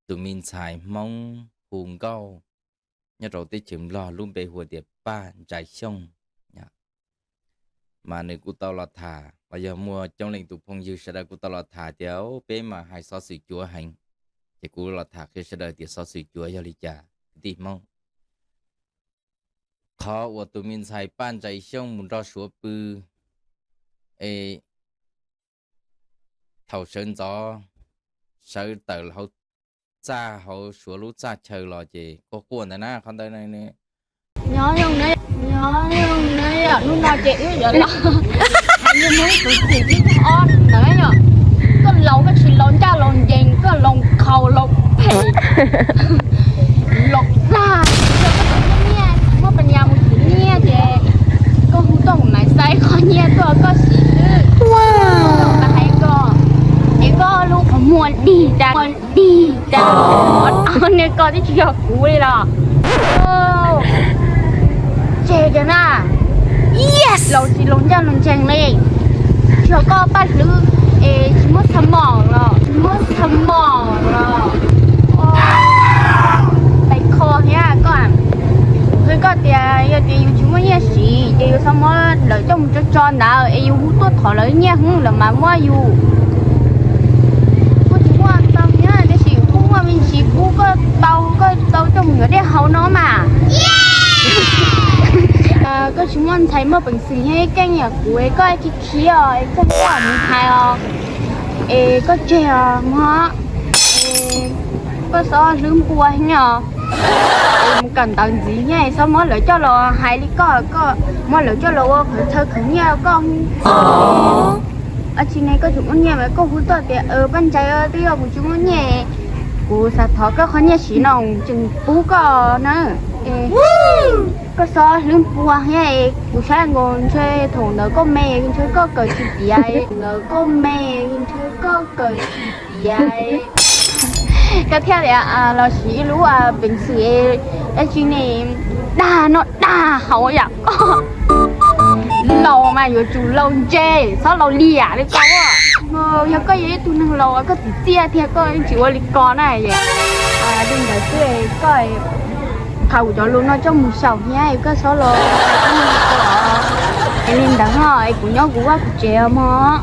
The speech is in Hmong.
tus me ntxhais Hmoob hu nkauj nyob rau teb chaws Nplog lub npe hu tias Paj Ntsais Xyooj. Mas nws kuj tau los tham los yog muaj coob leej tus phooj ywg sawv daws kuj tau los tham tias peb mas hais xov xwm cuav heev, ces kuv los tham qhia sawv daws tias xov xwm cuav yog li cas kwv tij Hmoob. Qhov uas tus me ntxhais Paj Ntsais Xyooj mus nrog Suav pw es thaum sawv ntxov sawv tawm hauv txaj hauv Suav lub txaj chaw los ces quaj quaj ntawd na, qhov ntawd nyob zoo na, hnub no ces wb yuav los hais li Hmoob tus txim thib ob ntawd yom. Koj laus koj tsis laus ncaj laus ncees, koj laus khaus laus phem laus dag, koj tsis muaj nyiaj, tsis muaj pas nyas mus khwv nyiaj ces koj hu tuaj kuv mam saib qhov nyiaj tuaj koj siv xwb. Kuv hais koj, es koj lub qhov muag dig tas dig tas, niag koj twb tsis yog kuv li los. Tseg cov na, laus tsis laus ncaj laus ncees li. Tsis yog koj paj hlwb es tsis muab txha mom los, tsis muab txha mom los. Tais kho thiab koj, qhia koj tias yog tias yus tsis muaj nyiaj siv ces yus txhob muab lawv coj mus tso tso ntawd es yus hu tuaj thov lawv nyiaj hwv lawv mas muab yus. Kuj tsis muaj ntau thiab tab sis kuj muaj me ntsis pub koj tau, koj tau coj mus yuav dej haus no mas. Koj tsis muaj ntxhais muaj peev xwm thiab keej yam kuv es koj khiav khiav os, es koj muab mus hais os, es koj tseg os mog, es koj txhob hlwb npua thiab os, es mus kawm ntawv ntxiv thiab es txhob muab lawv coj los hais li koj, koj muab lawv coj los ua khwv txhawb khwv nyiaj koj. Tsis ne koj tsis muaj nyiaj mas koj hu tuaj tias Paj Ntsais, twb yog kuv tsis muaj nyiaj, kuv xav thov koj qhov nyiaj siv no tseem pub koj na. Koj txhob hlwb npua thiab, kuv saib nkaus ntshe thaum ntawd koj me, ntshe koj kawm tsis tiav, ntawd koj me, ntshe koj kawm tsis tiav. Koj thiaj li los siv ib lub peev xwm dab tsi ne, dag no dag haus yam koj. Laus mas yuav tsum laus ntse, txhob laus liam li ko. Yog koj yog ib tug neeg laus koj txiv txiaj tiag koj tsis ua li ko na. Li ntawd xwb koj, qhia kuv cov lus no coj mus xyaum thiab koj txhob los. Es li ntawd ho es kuv nyob kuv vaj kuv tsev os mog.